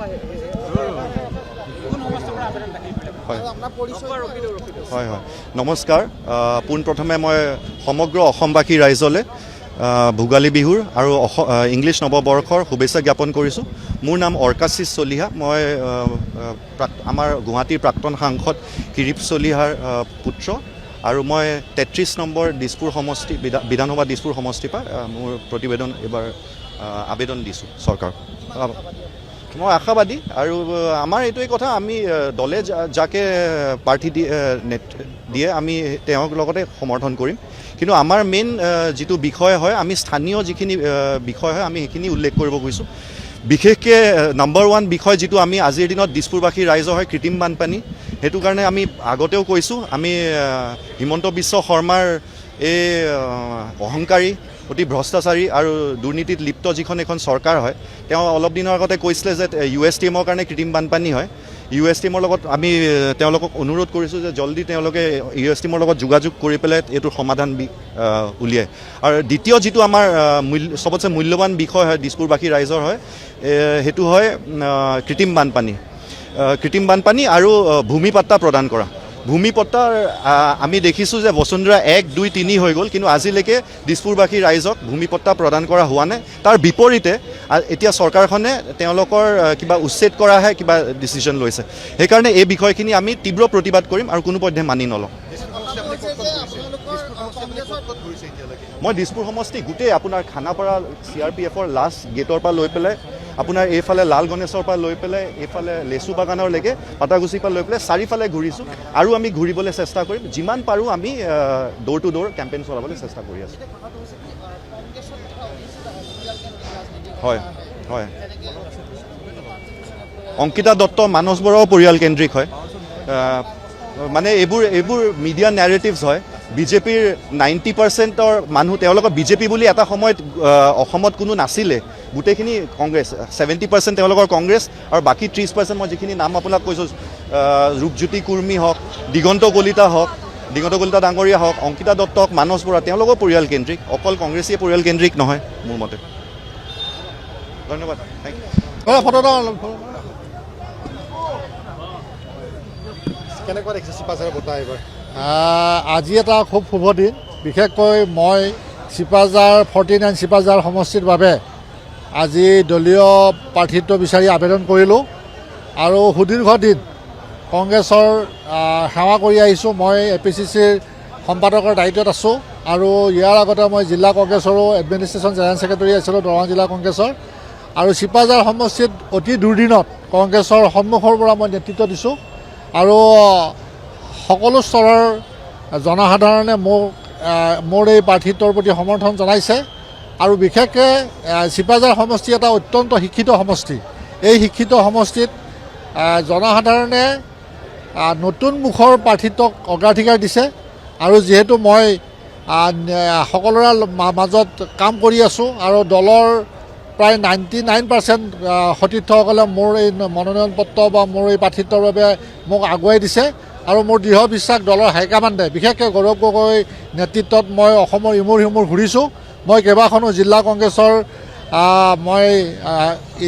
হয় হয় হয়, নমস্কাৰ। পোনপ্ৰথমে মই সমগ্ৰ অসমবাসী ৰাইজলৈ ভোগালী বিহুৰ আৰু ইংলিছ নৱবৰ্ষৰ শুভেচ্ছা জ্ঞাপন কৰিছোঁ। মোৰ নাম অৰ্কাশিষ চলিহা। মই আমাৰ গুৱাহাটীৰ প্ৰাক্তন সাংসদ কিৰিপ চলিহাৰ পুত্ৰ আৰু মই 33 নম্বৰ দিছপুৰ সমষ্টি, বিধানসভা দিছপুৰ সমষ্টিৰ পৰা মোৰ প্ৰতিবেদন এইবাৰ আবেদন দিছোঁ চৰকাৰক। মই আশাবাদী আৰু আমাৰ এইটোৱে কথা, আমি দলে যাকে প্ৰাৰ্থী দিয়ে, দিয়ে, আমি তেওঁক লগতে সমৰ্থন কৰিম। কিন্তু আমাৰ মেইন যিটো বিষয় হয়, আমি স্থানীয় যিখিনি বিষয় হয়, আমি সেইখিনি উল্লেখ কৰিব খুজিছোঁ। বিশেষকৈ নম্বৰ ওৱান বিষয় যিটো আমি আজিৰ দিনত দিছপুৰবাসী ৰাইজৰ হয়, কৃত্ৰিম বানপানী। সেইটো কাৰণে আমি আগতেও কৈছোঁ, আমি হিমন্ত বিশ্ব শৰ্মাৰ এই অহংকাৰী, অতি ভ্ৰষ্টাচাৰী আৰু দুৰ্নীতিত লিপ্ত যিখন এখন চৰকাৰ হয়, তেওঁ অলপ দিনৰ আগতে কৈছিলে যে ইউ এছ টি এমৰ কাৰণে কৃত্ৰিম বানপানী হয়। ইউ এছ টি এমৰ লগত আমি তেওঁলোকক অনুৰোধ কৰিছোঁ যে জলদি তেওঁলোকে ইউ এছ টি এমৰ লগত যোগাযোগ কৰি পেলাই এইটোৰ সমাধান উলিয়ায়। আৰু দ্বিতীয় যিটো আমাৰ চবতছে মূল্যৱান বিষয় হয়, দিছপুৰবাসী ৰাইজৰ হয়, সেইটো হয় কৃত্ৰিম বানপানী, কৃত্ৰিম বানপানী আৰু ভূমি পাট্টা প্ৰদান কৰা। ভূমি পট্টাৰ আমি দেখিছোঁ যে বসুন্ধৰা 1, 2, 3 হৈ গ'ল, কিন্তু আজিলৈকে দিছপুৰবাসী ৰাইজক ভূমি পট্টা প্ৰদান কৰা হোৱা নাই। তাৰ বিপৰীতে এতিয়া চৰকাৰখনে তেওঁলোকৰ কিবা উচ্ছেদ কৰাহে কিবা ডিচিশ্যন লৈছে। সেইকাৰণে এই বিষয়খিনি আমি তীব্ৰ প্ৰতিবাদ কৰিম আৰু কোনো পধ্যে মানি নলওঁ। মই দিছপুৰ সমষ্টি গোটেই আপোনাৰ খানাপাৰা চি আৰ পি এফৰ লাষ্ট গেটৰ পৰা লৈ পেলাই, আপোনাৰ এইফালে লাল গণেশৰ পৰা লৈ পেলাই, এইফালে লেচু বাগানলৈকে, পাটাগুচিৰ পৰা লৈ পেলাই চাৰিওফালে ঘূৰিছোঁ আৰু আমি ঘূৰিবলৈ চেষ্টা কৰিম। যিমান পাৰোঁ আমি ড'ৰ টু ড'ৰ কেম্পেইন চলাবলৈ চেষ্টা কৰি আছোঁ। হয়, অংকিতা দত্ত, মানস বৰাও পৰিয়াল কেন্দ্ৰিক হয়। মানে এইবোৰ মিডিয়া নেৰেটিভছ হয়। বিজেপিৰ 90%ৰ মানুহ, তেওঁলোকৰ বিজেপি বুলি এটা সময়ত অসমত কোনো নাছিলে, গোটেইখিনি কংগ্ৰেছ। 70% তেওঁলোকৰ কংগ্ৰেছ আৰু বাকী 30% মই যিখিনি নাম আপোনাক কৈছোঁ, ৰূপজ্যোতি কুৰ্মী হওক, দিগন্ত কলিতা হওক, দিগন্ত কলিতা ডাঙৰীয়া হওক, অংকিতা দত্ত হওক, মানস বৰা, তেওঁলোকৰ পৰিয়াল কেন্দ্ৰিক। অকল কংগ্ৰেছীয়ে পৰিয়াল কেন্দ্ৰিক নহয় মোৰ মতে। ধন্যবাদ, thank U. Photo. কেনেকুৱা দেখিছে চিপাঝাৰৰ বতাহ এইবাৰ? আজি এটা খুব শুভ দিন। বিশেষকৈ মই চিপাঝাৰ 49 চিপাঝাৰ সমষ্টিৰ বাবে আজি দলীয় প্ৰাৰ্থিত্ব বিচাৰি আবেদন কৰিলোঁ আৰু সুদীৰ্ঘ দিন কংগ্ৰেছৰ সেৱা কৰি আহিছোঁ। মই এ পি চি চিৰ সম্পাদকৰ দায়িত্বত আছোঁ আৰু ইয়াৰ আগতে মই জিলা কংগ্ৰেছৰো এডমিনিষ্ট্ৰেশ্যন জেনেৰেল ছেক্ৰেটাৰী আছিলোঁ, দৰং জিলা কংগ্ৰেছৰ। আৰু চিপাঝাৰ সমষ্টিত অতি দুৰ্দিনত কংগ্ৰেছৰ সন্মুখৰ পৰা মই নেতৃত্ব দিছোঁ আৰু সকলো স্তৰৰ জনসাধাৰণে মোক মোৰ এই প্ৰাৰ্থিত্বৰ প্ৰতি সমৰ্থন জনাইছে। আৰু বিশেষকৈ চিপাঝাৰ সমষ্টি এটা অত্যন্ত শিক্ষিত সমষ্টি। এই শিক্ষিত সমষ্টিত জনসাধাৰণে নতুন মুখৰ প্ৰাৰ্থিত্বক অগ্ৰাধিকাৰ দিছে। আৰু যিহেতু মই সকলোৰে মাজত কাম কৰি আছোঁ আৰু দলৰ প্ৰায় 99% সতীৰ্থসকলে মোৰ এই মনোনয়ন পত্ৰ বা মোৰ এই প্ৰাৰ্থিত্বৰ বাবে মোক আগুৱাই দিছে। আৰু মোৰ দৃঢ় বিশ্বাস, দলৰ হাইকমাণ্ডে, বিশেষকৈ গৌৰৱ গগৈৰ নেতৃত্বত মই অসমৰ ইমূৰ সিমূৰ ঘূৰিছোঁ। মই কেইবাখনো জিলা কংগ্ৰেছৰ মই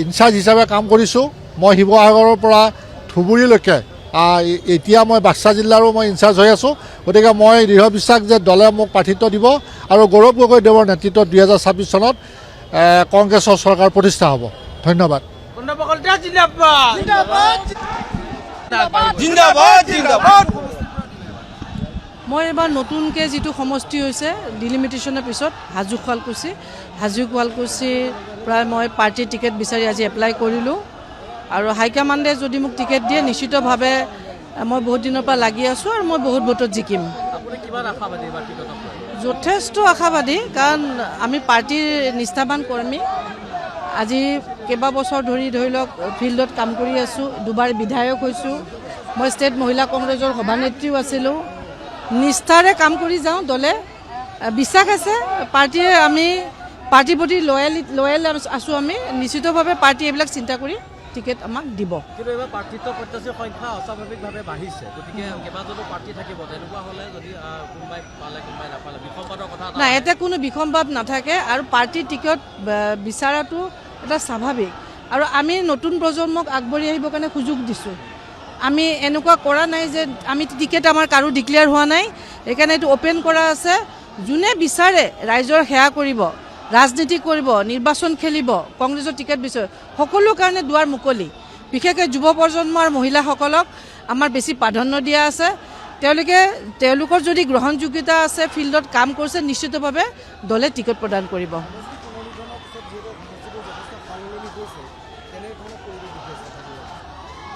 ইনচাৰ্জ হিচাপে কাম কৰিছোঁ। মই শিৱসাগৰৰ পৰা ধুবুৰীলৈকে, এতিয়া মই বাক্সা জিলাৰো মই ইনচাৰ্জ হৈ আছোঁ। গতিকে মই দৃঢ় বিশ্বাস যে দলে মোক প্ৰাৰ্থিত্ব দিব আৰু গৌৰৱ গগৈ দেৱৰ নেতৃত্বত 2026 চনত কংগ্ৰেছৰ চৰকাৰ প্ৰতিষ্ঠা হ'ব। ধন্যবাদ। জিন্দাবাদ, জিন্দাবাদ, জিন্দাবাদ। মই এইবাৰ নতুনকৈ যিটো সমষ্টি হৈছে ডিলিমিটেশ্যনৰ পিছত, হাজো শুৱালকুছি, হাজো শুৱালকুছিৰ প্ৰায় মই পাৰ্টীৰ টিকেট বিচাৰি আজি এপ্লাই কৰিলোঁ। আৰু হাইকমাণ্ডে যদি মোক টিকেট দিয়ে, নিশ্চিতভাৱে মই বহুত দিনৰ পৰা লাগি আছোঁ আৰু মই বহুত ভোটত জিকিম। যথেষ্ট আশাবাদী, কাৰণ আমি পাৰ্টীৰ নিষ্ঠাবান কৰ্মী। আজি কেইবাবছৰ ধৰি, ধৰি লওক, ফিল্ডত কাম কৰি আছোঁ। দুবাৰ বিধায়ক হৈছোঁ, মই ষ্টেট মহিলা কংগ্ৰেছৰ সভানেত্ৰীও আছিলোঁ। নিষ্ঠাৰে কাম কৰি যাওঁ। দলে বিশ্বাস আছে পাৰ্টীয়ে, আমি পাৰ্টীৰ প্ৰতি লয়েল আছোঁ। আমি নিশ্চিতভাৱে পাৰ্টীয়ে এইবিলাক চিন্তা কৰি টিকেট আমাক দিব। কিন্তু এইবাৰ প্ৰাৰ্থিত্ব প্ৰত্যাশীৰ সংখ্যা অস্বাভাৱিকভাৱে বাঢ়িছে। গতিকে কেইবাজনো প্ৰাৰ্থী থাকিব। তেনেকুৱা হ'লে যদি কোনোবাই পালে, কোনোবাই নাপালে, বিসম্বাদৰ কথা এটা নাই, ইয়াতে কোনো বিষম ভাৱ নাথাকে। আৰু পাৰ্টীৰ টিকট বিচৰাটো এটা স্বাভাৱিক। আৰু আমি নতুন প্ৰজন্মক আগবাঢ়ি আহিবৰ কাৰণে সুযোগ দিছোঁ। আমি এনেকুৱা কৰা নাই যে আমি টিকেট আমাৰ কাৰো ডিক্লেয়াৰ হোৱা নাই, সেইকাৰণে এইটো অ'পেন কৰা আছে। যোনে বিচাৰে ৰাইজৰ সেৱা কৰিব, ৰাজনীতি কৰিব, নিৰ্বাচন খেলিব, কংগ্ৰেছৰ টিকেট বিচাৰে, সকলো কাৰণে দুৱাৰ মুকলি। বিশেষকৈ যুৱ প্ৰজন্ম আৰু মহিলাসকলক আমাৰ বেছি প্ৰাধান্য দিয়া আছে। তেওঁলোকে তেওঁলোকৰ যদি গ্ৰহণযোগ্যতা আছে, ফিল্ডত কাম কৰিছে, নিশ্চিতভাৱে দলে টিকেট প্ৰদান কৰিব।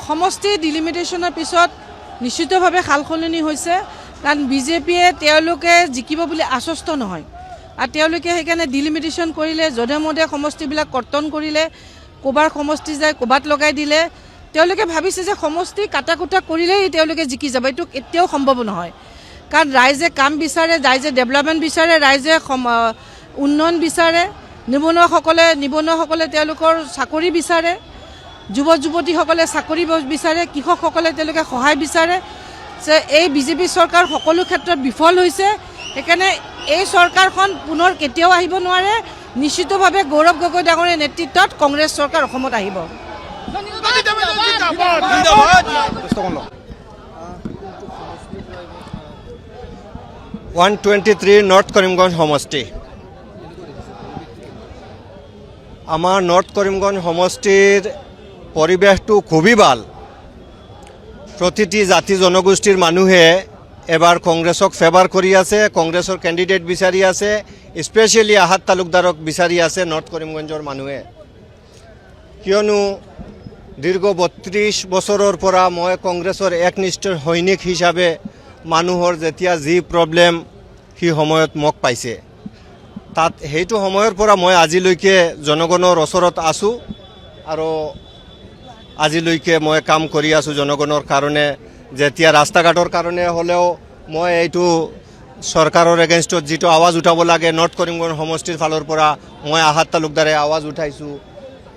সমষ্টি ডিলিমিটেশ্যনৰ পিছত নিশ্চিতভাৱে সাল সলনি হৈছে, কাৰণ বিজেপিয়ে তেওঁলোকে জিকিব বুলি আশ্বস্ত নহয় আৰু তেওঁলোকে সেইকাৰণে ডিলিমিটেশ্যন কৰিলে, যধে মধে সমষ্টিবিলাক কৰ্তন কৰিলে, ক'ৰবাৰ সমষ্টি যায় ক'ৰবাত লগাই দিলে। তেওঁলোকে ভাবিছে যে সমষ্টি কাটা কুটা কৰিলেই তেওঁলোকে জিকি যাব, এইটো কেতিয়াও সম্ভৱ নহয়। কাৰণ ৰাইজে কাম বিচাৰে, ৰাইজে ডেভেলপমেণ্ট বিচাৰে, ৰাইজে উন্নয়ন বিচাৰে, নিবনুৱাসকলে তেওঁলোকৰ চাকৰি বিচাৰে, যুৱ যুৱতীসকলে চাকৰি বিচাৰে, কৃষকসকলে তেওঁলোকে সহায় বিচাৰে। যে এই বিজেপি চৰকাৰ সকলো ক্ষেত্ৰত বিফল হৈছে, সেইকাৰণে এই চৰকাৰখন পুনৰ কেতিয়াও আহিব নোৱাৰে। নিশ্চিতভাৱে গৌৰৱ গগৈ ডাঙৰীয়াৰ নেতৃত্বত কংগ্ৰেছ চৰকাৰ অসমত আহিব। One 23 north Karimganj সমষ্টি। আমাৰ নৰ্থ কৰিমগঞ্জ সমষ্টিৰ পৰিৱেশটো খুবেই ভাল। প্ৰতিটি জাতি জনগোষ্ঠীৰ মানুহে এবাৰ কংগ্ৰেছক ফেভাৰ কৰি আছে, কংগ্ৰেছৰ কেণ্ডিডেট বিচাৰি আছে, স্পেচিয়েলি আহাত তালুকদাৰক বিচাৰি আছে নৰ্থ কৰিমগঞ্জৰ মানুহে। কিয়নো দীৰ্ঘ 32 বছৰৰ পৰা মই কংগ্ৰেছৰ একনিষ্ঠ সৈনিক হিচাপে মানুহৰ যেতিয়া যি প্ৰব্লেম সেই সময়ত মোক পাইছে, তাত সেইটো সময়ৰ পৰা মই আজিলৈকে জনগণৰ ওচৰত আছোঁ আৰু আজিলৈকে মই কাম কৰি আছোঁ জনগণৰ কাৰণে। যেতিয়া ৰাস্তা ঘাটৰ কাৰণে হ'লেও মই এইটো চৰকাৰৰ এগেইনষ্টত যিটো আৱাজ উঠাব লাগে নৰ্থ কৰিমগঞ্জ সমষ্টিৰ ফালৰ পৰা মই আহাত তালুকদাৰে আৱাজ উঠাইছোঁ।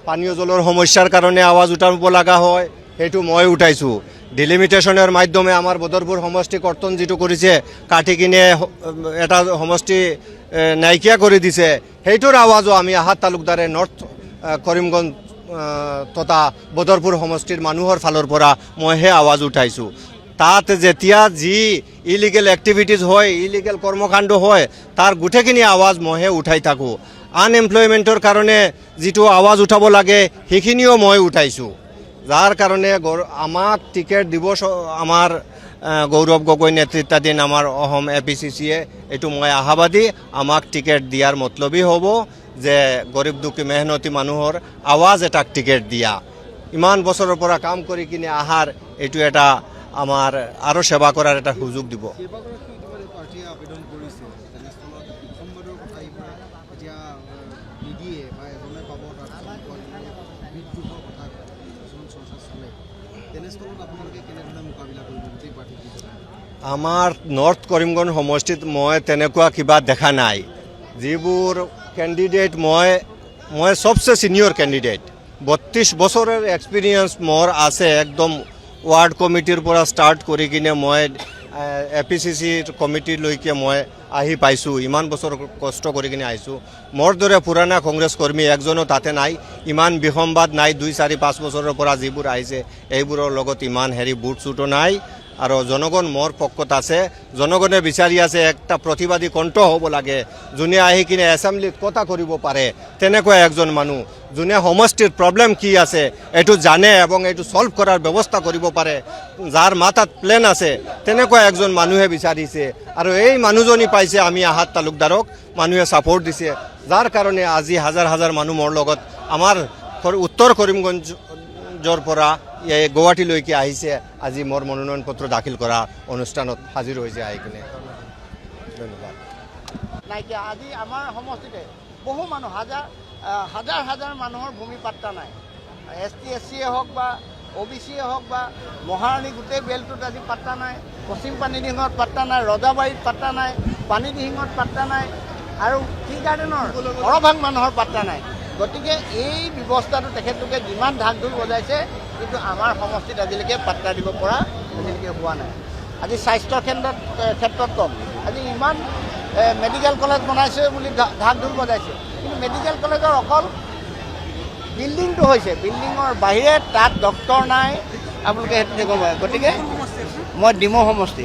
পানীয় জলৰ সমস্যাৰ কাৰণে আৱাজ উঠাব লগা হয়, সেইটো মই উঠাইছোঁ। ডিলিমিটেশ্যনৰ মাধ্যমে আমাৰ বদৰপুৰ সমষ্টি কৰ্তন যিটো কৰিছে, কাটি কিনে এটা সমষ্টি নাইকিয়া কৰি দিছে, সেইটোৰ আৱাজো আমি আহাত তালুকদাৰে নৰ্থ কৰিমগঞ্জ তথা বদৰপুৰ সমষ্টিৰ মানুহৰ ফালৰ পৰা মই সেই আৱাজ উঠাইছোঁ। তাত যেতিয়া যি ইলিগেল এক্টিভিটিজ হয়, ইলিগেল কৰ্মকাণ্ড হয়, তাৰ গোটেইখিনি আৱাজ মইহে উঠাই থাকোঁ। আনএমপ্লয়মেণ্টৰ কাৰণে যিটো আৱাজ উঠাব লাগে সেইখিনিও মই উঠাইছোঁ। যাৰ কাৰণে আমাক টিকেট দিব আমাৰ গৌৰৱ গগৈ নেতৃত্বাধীন আমাৰ অসম এ পি চি চিয়ে, এইটো মই আশাবাদী। আমাক টিকেট দিয়াৰ মতলবেই হ'ব যে গৰীব দুখী মেহনতী মানুহৰ আৱাজ এটাক টিকেট দিয়া। ইমান বছৰৰ পৰা কাম কৰি কিনে আহাৰ এইটো এটা আমাৰ আৰু সেৱা কৰাৰ এটা সুযোগ দিব। আমাৰ নৰ্থ কৰিমগঞ্জ সমষ্টিত মই তেনেকুৱা কিবা দেখা নাই। যিবোৰ কেণ্ডিডেট মই চবচে ছিনিয়ৰ কেণ্ডিডেট, 32 বছৰৰ এক্সপিৰিয়েঞ্চ মোৰ আছে। একদম ৱাৰ্ড কমিটিৰ পৰা ষ্টাৰ্ট কৰি কিনে মই এ পি চি চিৰ কমিটিলৈকে মই আহি পাইছোঁ। ইমান বছৰ কষ্ট কৰি কিনে আহিছোঁ। মোৰ দৰে পুৰণা কংগ্ৰেছ কৰ্মী একজনো তাতে নাই। ইমান বিসম্বাদ নাই। 2 4 5 বছৰৰ পৰা যিবোৰ আহিছে এইবোৰৰ লগত ইমান হেৰি বুট চুটো নাই। আৰু জনগণ মোৰ পক্ষত আছে। জনগণে বিচাৰি আছে একটা প্ৰতিবাদী কণ্ঠ হ'ব লাগে, যোনে আহি কিনে এছেম্বলিত কথা কৰিব পাৰে, তেনেকুৱা একজন মানুহ যোনে সমষ্টিৰ প্ৰব্লেম কি আছে এইটো জানে এবং এইটো ছল্ভ কৰাৰ ব্যৱস্থা কৰিব পাৰে, যাৰ মাথাত প্লেন আছে, তেনেকুৱা একজন মানুহে বিচাৰিছে। আৰু এই মানুহজনী পাইছে আমি আহাত তালুকদাৰক মানুহে ছাপোৰ্ট দিছে, যাৰ কাৰণে আজি হাজাৰ হাজাৰ মানুহ মোৰ লগত আমাৰ উত্তৰ কৰিমগঞ্জৰ পৰা এই গুৱাহাটীলৈকে আহিছে। আজি মোৰ মনোনয়ন পত্ৰ দাখিল কৰা অনুষ্ঠানত হাজিৰ হৈছে আহি কিনে। ধন্যবাদ। নাইকিয়া আজি আমাৰ সমষ্টিতে বহু মানুহ, হাজাৰ হাজাৰ হাজাৰ মানুহৰ ভূমি পাট্টা নাই। এছ টি এছ চিয়ে হওক বা অ' বি চিয়ে হওক বা মহাৰাণী গোটেই বেলটোত আজি পাট্টা নাই, পশ্চিম পানীদিহিঙত পাট্টা নাই, ৰজাবাৰীত পাট্টা নাই, পানীদিহিঙত পাট্টা নাই, আৰু টি গাৰ্ডেনৰ সৰহভাগ মানুহৰ পাট্টা নাই। গতিকে এই ব্যৱস্থাটো তেখেতলোকে যিমান ঢাক ঢোল বজাইছে, কিন্তু আমাৰ সমষ্টিত আজিলৈকে পাট্টা দিব পৰা আজিলৈকে হোৱা নাই। আজি স্বাস্থ্য ক্ষেত্ৰত কম, আজি ইমান মেডিকেল কলেজ বনাইছে বুলি ঢাক ঢোল বজাইছে, কিন্তু মেডিকেল কলেজৰ অকল বিল্ডিংটো হৈছে, বিল্ডিঙৰ বাহিৰে তাত ডক্টৰ নাই, আপোনালোকে সেইটো গম পায়। গতিকে মই ডিমৌ সমষ্টি।